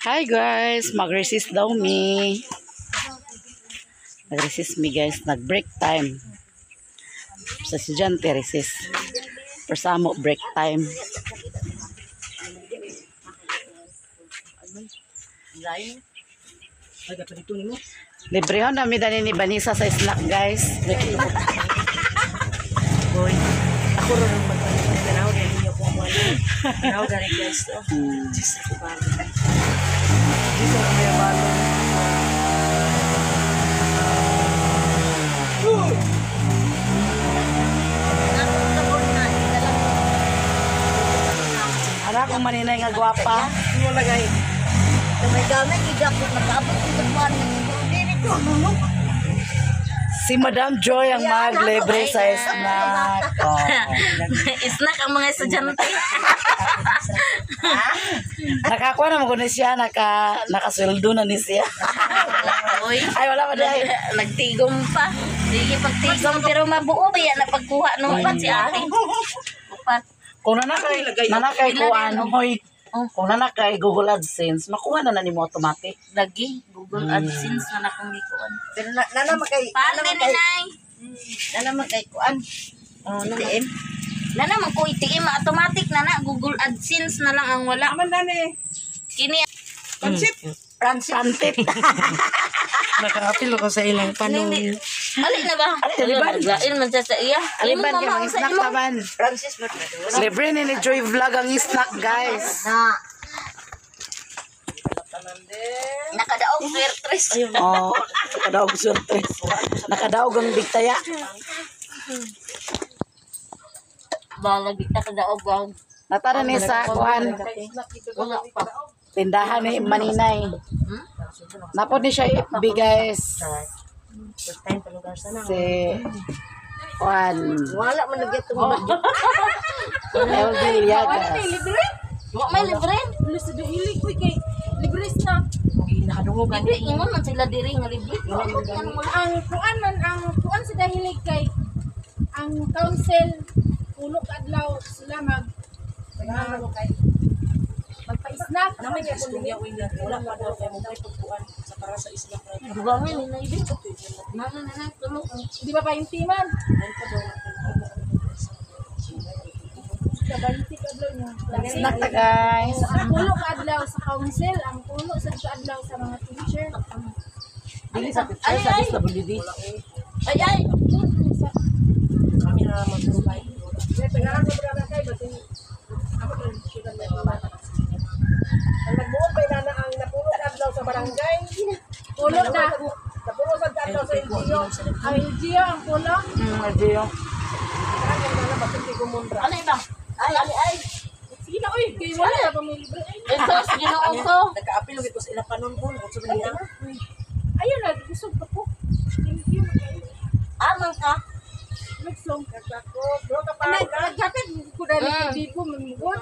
Hi guys, mag-resist daw mi. Nag-resist mi, guys, nag-break time. Sa estudyante, recess. Pero sa amo, break time. Librehon na mi dani ni Vanessa sa snack, guys. Boy, ako ron ang mag-tanaw dahil niyo po ang wala. Tanaw dahil, guys. Oh. Diyos ako ba? Diyos ako may balo. Anak kong maninay nga gwapa. Ano lagay? Gamay-gamay, hindi ako nakaabot sa kuwan. Dili ko nulog. Si Madam Joy ang maglibre sa snack. Oh. Snack ang mga estudyante. Nakakuha na mo ko ni siya, nakasweldo na ni siya. Oy. Ay, wala pa dahil. Nagtigom pa. Sige, pagtigom. Pero mabuo ba yan na pagkuha nung upat si ate? Upat. Kung nanakay kuan, hoy. Kung nanakay Google AdSense, makuha na na nimo automatic. Lagi. Google AdSense na nakong gikuan. Pero na nana makay Paano din, Nay? Nana makay kuan. Oh, ATM. Nana man ko ATM automatic na na Google AdSense na lang ang wala. Aman nani. Kini Pansit. Francis. Pantit. Nakaapil ko sa ilang panon. Ali na ba? Ali, aliban. Naglain man siya sa iya. Aliban Imo, kay mama, mga sa snack imo. taban. Francis ba? Libre ni ni Joy Vlog ang snack, guys. Na. Nakadaog swertres. Oh, nakadaog surprise. Nakadaog ang bigtaya. Balag nakadaog bang. Natara ni sa kuan, Wala pa. tindahan ni Maninay. Napod ni siya FB, guys. First time pa lugar sa na. Si kuan. Wala man nagyat mo. LD Liagas. Wa may libre. Lusa do hilig ko kay libre na. Nakadungog Libre ingon man sila diri nga libre. Ang kuan man, ang kuan sa dahilig kay ang council pulo ka adlaw sila mag kay magpa-snack. Naman yung istorya ko niya. Wala pa daw kay mo kay pagkuan sa para sa isla. Dugangan ni nay dito. Nana nana tulo. Di ba pa yung timan? Sa 20 ka adlaw niya. Snack ta, guys. Ang pulo ka adlaw sa council, ang pulo sa adlaw sa mga teacher. Dili sa teacher sa SWD. Ay ay. Sa Kami na mag-provide. Ang nagbuo kay nana ang napulo ka adlaw sa barangay, pulo na napulo sa adlaw sa LGU. ang LGU ang pulo. LGU. Ang nana basin kay gumundra. Ano ba? Ay ay ay. Sige na oy, kay wala na pa may libre. Ay, Ito Ginoo ko. Nagkaapil ko sa ilang panon ko. Kung sa niya. ayun na, gusto pa ko. Thank you. Amang ka. Nagsong. Nagkako, bro ka pa. Naghatag ko na rin bibo mamugod.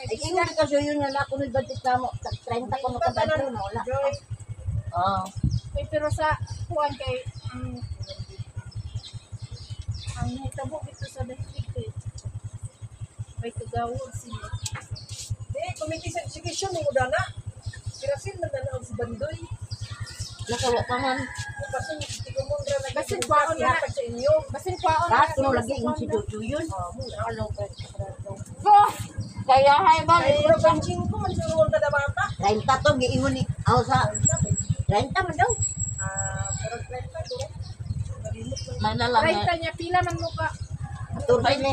Ay ingon ka siya yun nga ako ni budget na mo. 30 ko no kadadlo na wala. Joy, Oh. Ay, pero sa kuan kay ang nahitabo dito sa dahilig kay may tugawod sila. di committee sa education mo dana. Pirasin man na og si Bandoy. Nakawa pa man. Basin si gumundra na Basin kwaon na. sa inyo. Basin kwaon na Kaso lagi yung si Jojo yun. Ano kay Ko. Kaya hay ba? Ay, bro, panching ko man siguro kada bata. 30 to giingon ni aw sa 30 man daw. Ah, pero 30 do. Mana lang. 30 niya pila man mo ka. 14 ni.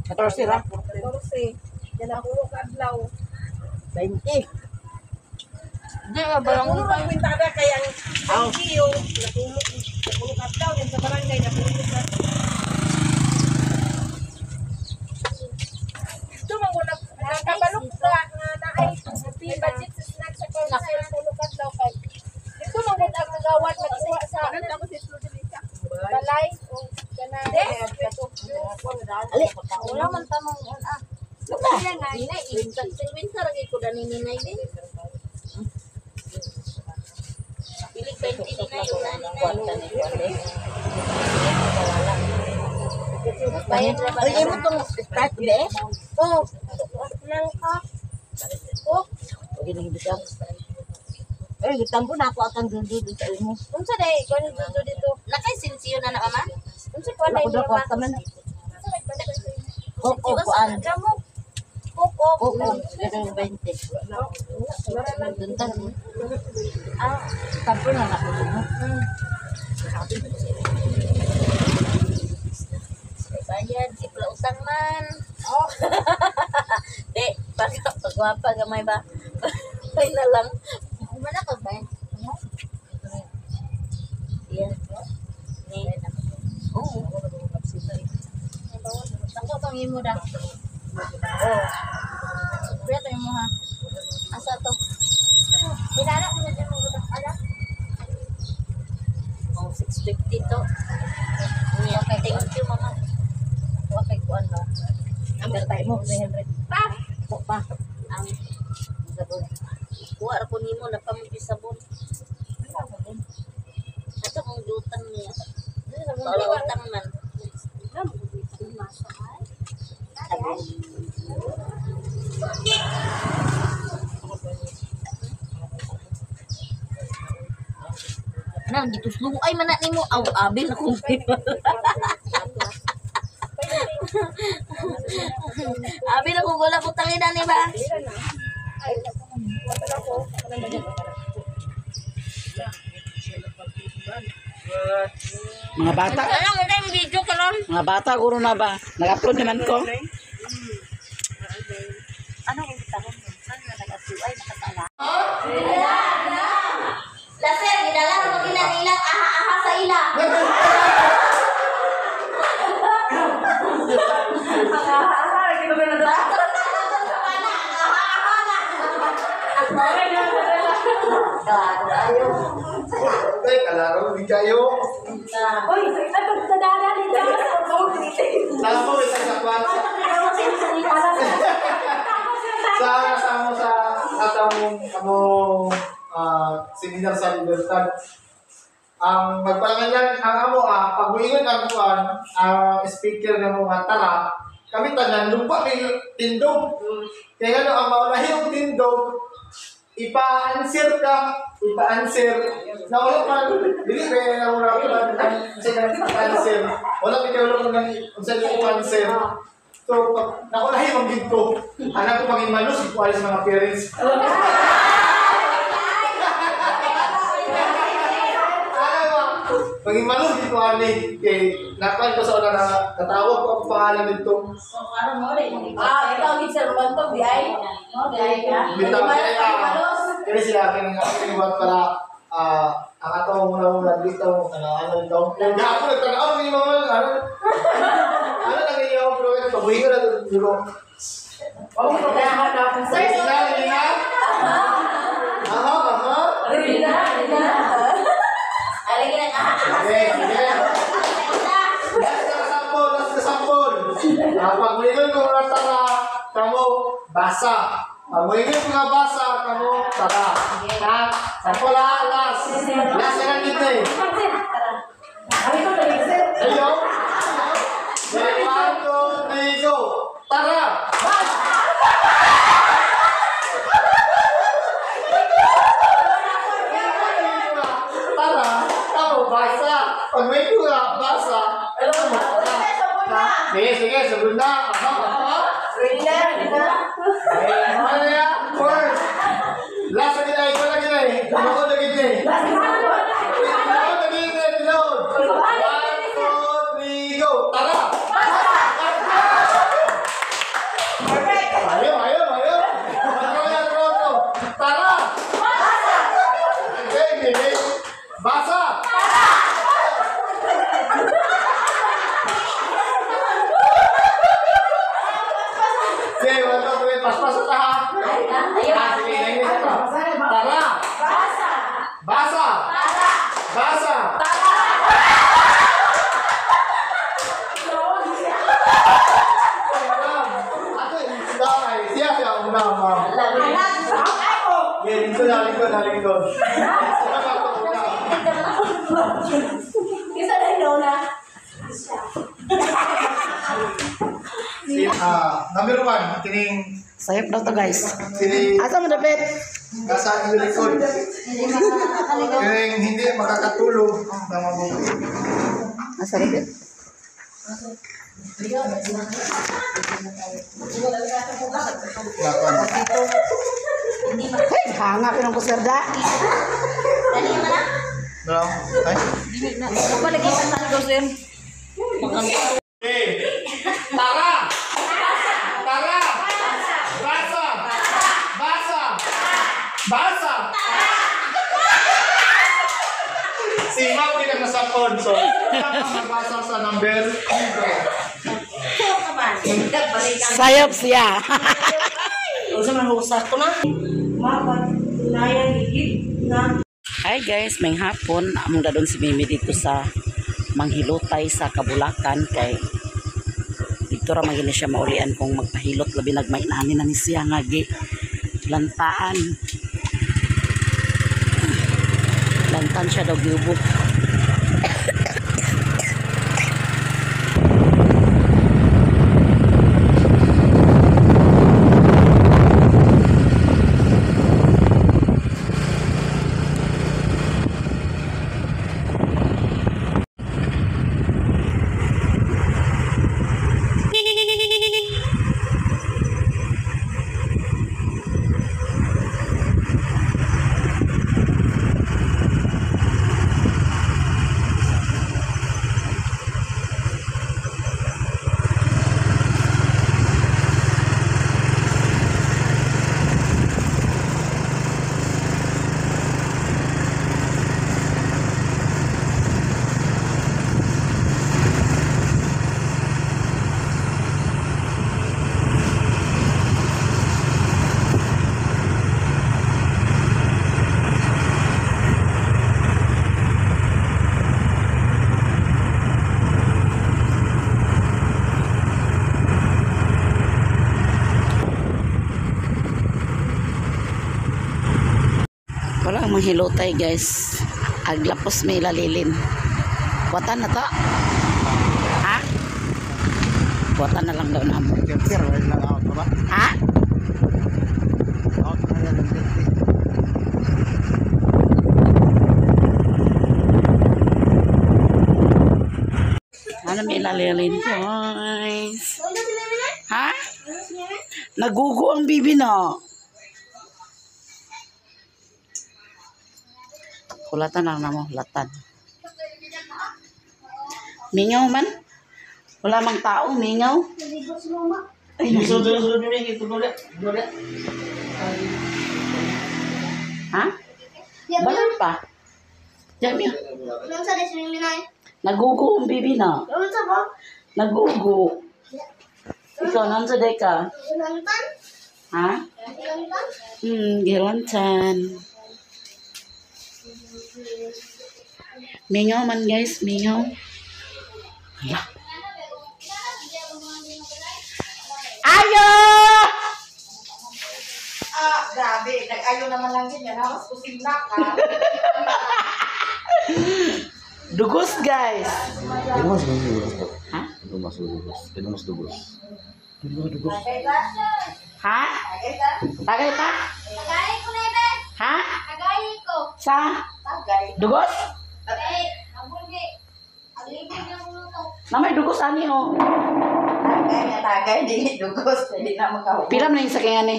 14 ra. 14. Yan napulo ka adlaw. 20. Di ba ba Napulo ang kwintada kay ang LGU, napulo napulo ka adlaw din sa barangay napulo ka. Ito man ko nakabalok ka nga naay may budget sa snack sa council pulo ka adlaw kay. Ito man gud ang nagawad nagkuha sa balay o kanang Ali, wala man tamang ah. Ninay, 50 ra ko dani ninay din. Pilig 20 ninay, wala ninay. Bayad ra ba? Ay, imo tong start be? Oh. Nang ka. Oh, Huwag nang ibigay. Eh, gitampo na ako akang dudu sa imo. unsa day kuan dito dito. Nakay sinsiyo na na mama. Unsa kuan Wala day ko daw mama? kwarta man. Koko kuan. Kamo. Koko. Koko, ganun 20. Duntan. Ah, tampo na na ako mo. Bayad, si pala utang man. Oh. Di, pag pagwapa gamay ba? Ay na lang. Wala ka ba? Yeah. Ni. Oo. Ako tong imo da. Oh. Kuya to imo ha. Asa to? Dinala mo na dyan mo ala. Oh, 650 to. Yeah. Thank you, mama. Okay, kuan no. Ang mo, 300. Pa. Po pa. Ang sabon. Kuha ra ko nimo na pamudi sabon. Ato kong dutan niya. Wala utang man. Na, gituslo ay man na nimo. Aw, abil na kong Abi na kung wala ko tangina ni ba? Mga bata, Ano mo kay video karon? mga bata guro na ba? Nag-upload naman ko. Ano ang tanong mo? Saan nga nag-asuay nakasala? Laser, gidala mo gila nilang aha-aha sa ila. Ay, kalaro, hindi kayo. Oy, ay pagtadala ni Sama mo, isang sa kwan. Sa kasama sa atong among seminar sa Libertad. Ang magpalangan ang amo pag muingon ang kuan, ang speaker ng mga tara, kami tanan lumpa may tindog. Kaya ano ang maunahi ang tindog, ipa-answer ka, ipa-answer. Na wala pa, dili kaya na wala pa, unsa ka ipa-answer. Wala pa kayo lang unsa ka ipa-answer. So, pag naulahi man gid ko, anak ko pangin malus ko alis mga parents. Ano ba? Pangin malus ko ani kay nakuan ko sa una na natawag ko ang pangalan nito. Ah, ikaw gid sir bantog di ay. No, di ay ka. Bitaw kaya kaya sila kini nga kiniwat para ang ato muna dito ano ano dito. Nga ako nagtanaw ni mama ano. Ano lang iyo pero pabuhi ko na duro. Sir, Rina, Rina. Aha, aha. Rina, Rina. Aligi nang aha-aha. Okay, sige. Last na sample, last na sample. Pag muingon ko nga tara, kamo basa. Pag muingon ko nga basa, kamo tara. Ha? Sample ha, last. Last na lang dito eh. Ayo. 1, 2, 3, go. Tara! Tara, kamo basa. Pag may nga basa, alam mo tara. Ha? Sige, sige, sabon na. Aha, aha. Ready na, ready na. Eh, ano ya? First. Last na gina, ikaw na gina eh. Tinuod na gina eh. Tinuod na gina eh, tinuod. 1, 2, 3, go. Tara! Ayaw, ayaw, ayaw. Ano yan, Roto? Tara! Okay, okay. Basa! Sige, 1, 2, 3, paspas ta ha. Ah, sige, nainis ito. Tara! Basa! Basa! Basa! Ato, ay, siya siya una, ma'am. Yeah, lingkod na, lingkod na, lingkod. Sila ba ito una? Isa na na. Sila. Number 1, kining Sayop daw to guys. kini Asa mo dapit? nasa iyong likod. Kining hindi makakatulog ng mabuti. Asa dapit? Lakan. Hey, hanga pinong kuserda. Dali mo na. Dalaw. Ay. Tara! Tara! Basa! Basa! Basa! Si Mau din ang nasakon. So, mabasa sa number 5. Sayop siya. Unsa man husak ko na? Mapatunayan higit na Hi guys, may hapon. Among dadon si Mimi dito sa Manghilotay sa Kabulakan kay dito ra man gini siya maulian kung magpahilot labi nagmainani na ni siya nga gi lantaan. Lantan siya daw giubo. Wala ang manghilotay guys. Aglapos may lalilin. Kuwatan na to. Ha? Kuwatan na lang daw na mo. Ha? Ano may lalilin guys? Ha? Nagugo ang bibi no. Kulatan lang na mo, latan. Mingaw man. Wala mang tao, mingaw. Ay, ha? Balay pa. Diyan. Nagugo ang bibi na. Nagugo. Ikaw, nansa day ka? Ha? Gilantan. Mingaw man guys, mingaw. Hala. Ayo! Ah, grabe. Nag-ayo naman lang din yan. Hawas kusina ka. Dugos guys. Mas dugos. Ha? Mas dugos. Mas dugos. Dugos. Ha? Tagay ta? Tagay ko na, Ibe. Ha? Tagay ko. Sa? Tagay. Dugos? Eh, abulgi. Aglibig lang mo to. Na may dugos ani oh. Tagay nga tagay. Di dugos. Hindi na makahubog. Pila man yung sakyan ni?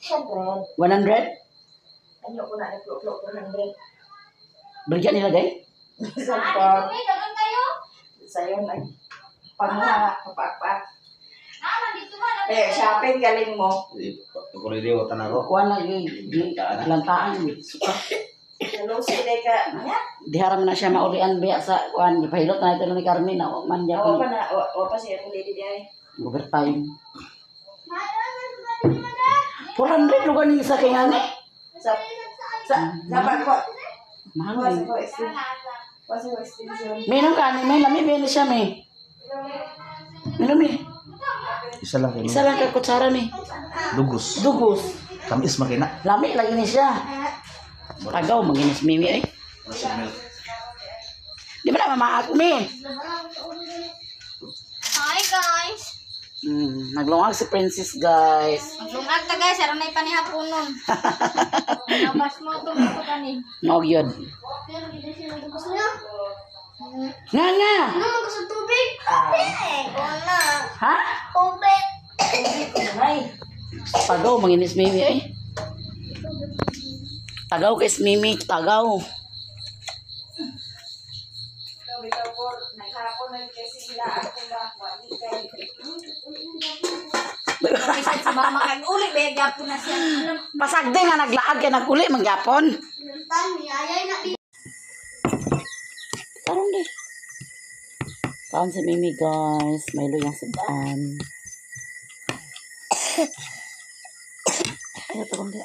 100. 100? Ano ko na nagplok-plok 200. Baligyan nila day? Sa Ano, pag Ibe, dagan kayo. sa'yo nag panguha kapak-pak. Ah, nandito ba? Eh, shopping galing mo. Kuridiwatan ako. Kuan lagi lantaan. Suka. Lusi day ka. Ya. Dihara man na siya maulian biya sa kuan gipahilot na ito ni Carmen na man Wa gyapon pa na, wa pa siya kung lady day. overtime. 400 lugar ni sa kay ani. Sa sa dapat ko. Mahal Wa ni. sa ko extension. Wa sa ko extension. May nang kani, may lami may ni siya may. May lami. Isa lang kayo. Isa lang ka kutsara ni. Dugos. Dugos. Tamis makina. Lami lagi ni siya. Tagaw maginis mimi ay. Di ba na mamaak mi? Hi, guys. Naglungag si Princess, guys. Maglungag ta guys, aron nay panihaponon. Nabas mo itong ito kani. Nog yun. Pero hindi siya nagbukas niya. Nga nga. Ano man gusto tubig? Wala. Ha? Tubig. Tagaw, manginis Mimi ay. Tagaw kay Mimi, tagaw. Bisan si mama kay uli ba gyapon na siya. Pasagdi nga naglaag kay naguli mangyapon. Tan, yayay na di. Tarong di. Kaon si Mimi guys, may luyang sudaan. Ayaw tarong di.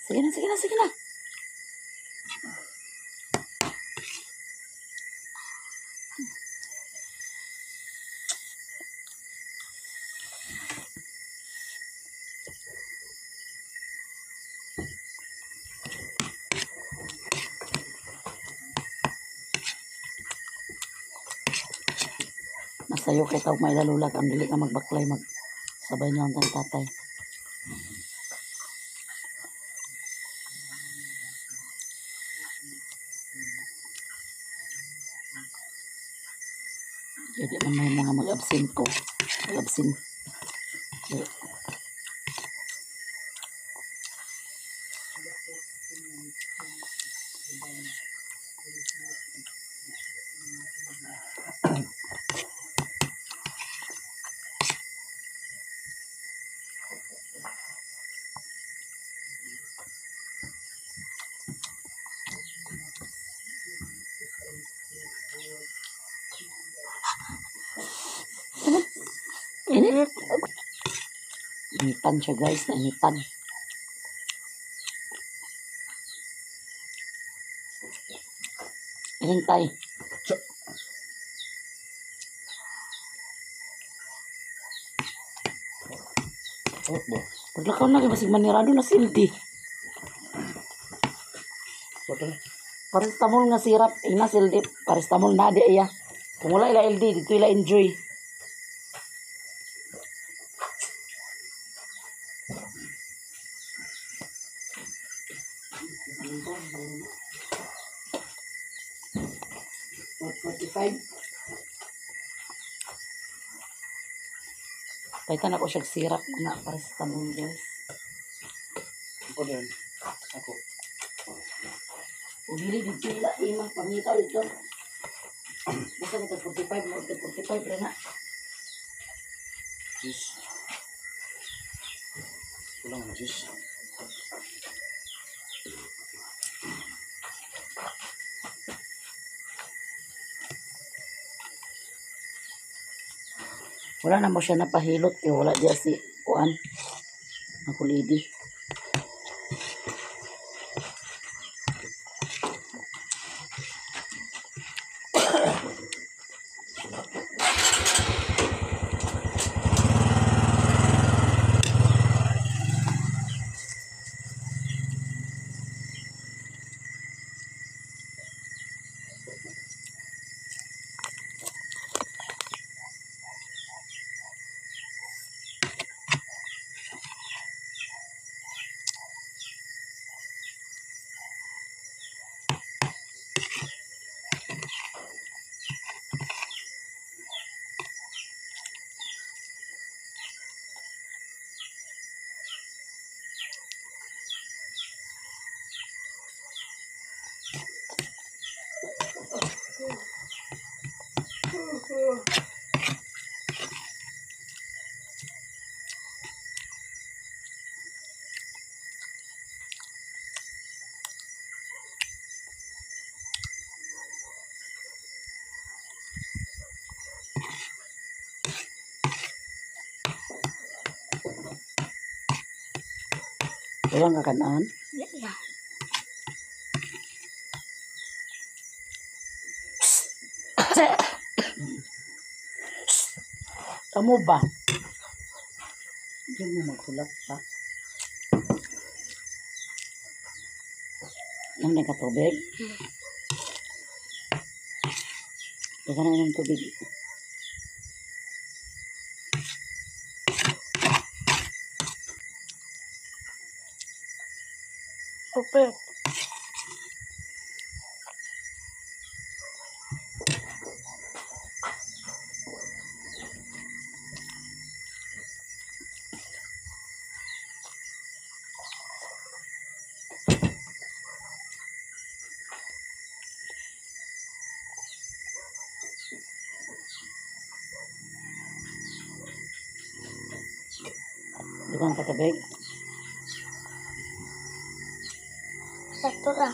Sige na, sige na, sige na. Masayo kay tawag may lalulag ang dili ka magbaklay mag sabay na lang tang tatay. Kaya di man may mga mag-absent ko. Mag-absent. Kaya, Init. Initan siya guys, nainitan. Inintay. Oh, ba? Paglakaw na kay basig manirado na sildi. Bato na. Paracetamol nga sirap, ina sildi, paracetamol na di iya. Kung wala ila LD, dito ila enjoy. What, 45? Paitan ako siya sirap na paracetamol, guys. Ako din. Ako. O dili dito ila imang pangita dito. Basta nito 45 mo 45 ra na. Juice. Kulang na juice. Wala na mo siya napahilot kay wala diya si kuan. Ang kulidi. Walang kakanan. Yeah. Kamo ba? Hindi mo maghulat pa. Yung nagkatubig? Baka na inom tubig. Open. Dugang katabig. Sakto ra.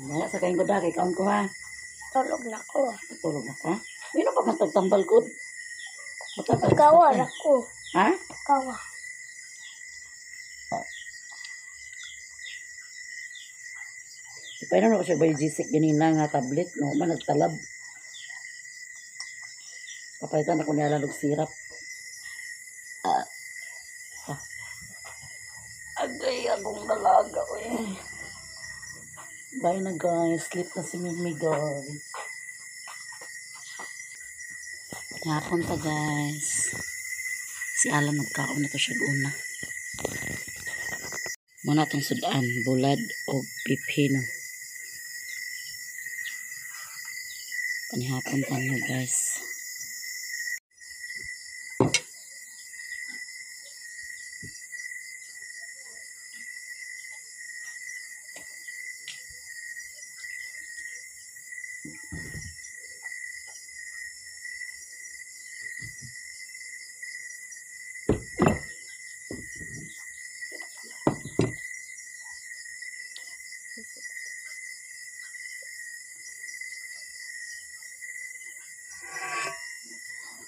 Wala sa kain ko da, kay kaon ko ha. Tulog na ko. Tulog na ka? Mino pa man tagtambal ko. Matambal Gawa ra ko. Ha? Gawa. Ipainom na ko siya Biogesic ganina nga tablet no man nagtalab. Papalitan ako niya og syrup. Ah. Ah. Agay akong dalaga oy. Bye na guys, sleep na si Mimi guys. Hapon ta guys. Si Alan nagkaon na to siya una. Muna tong sudan, bulad o pipino. Panihapon tayo guys.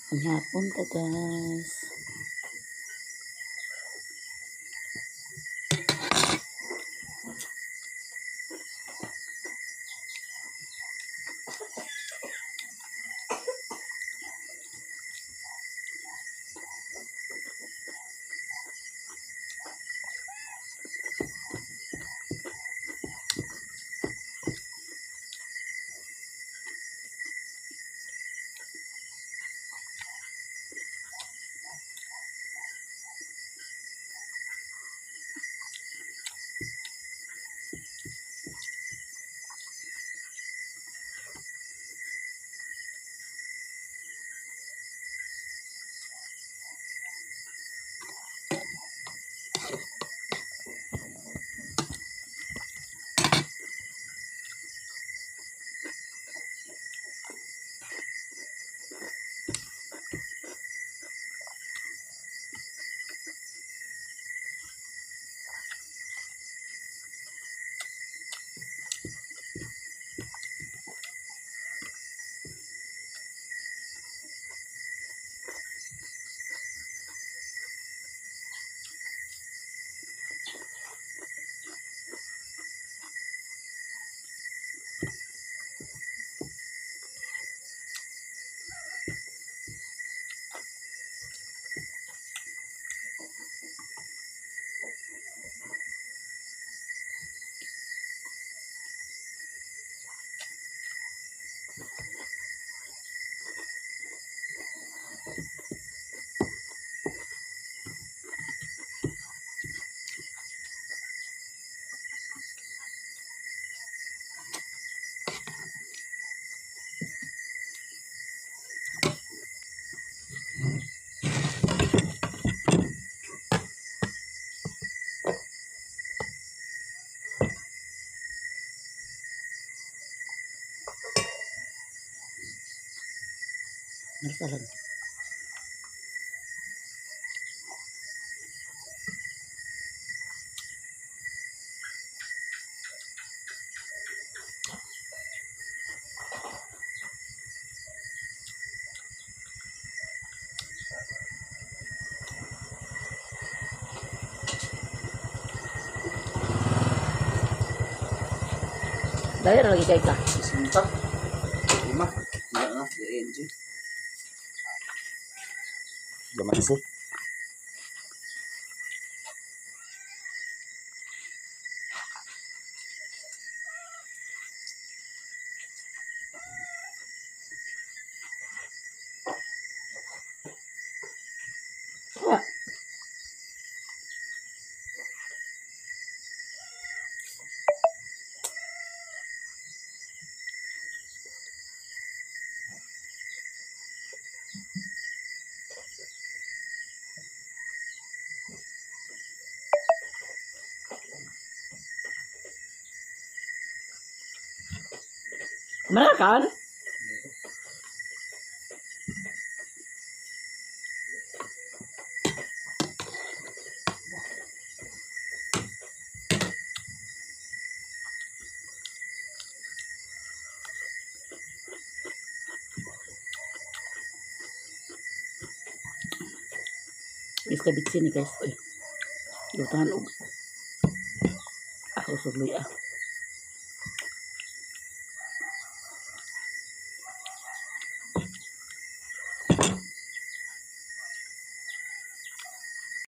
Panihapon ta guys. Narsalan. Dahil lagi kay ka. Sinta. Lima. Wala na. DNG. Gamay ko. Marakan? Is kabitsin ni guys. Uy. Lutuan og ako sugloy ah.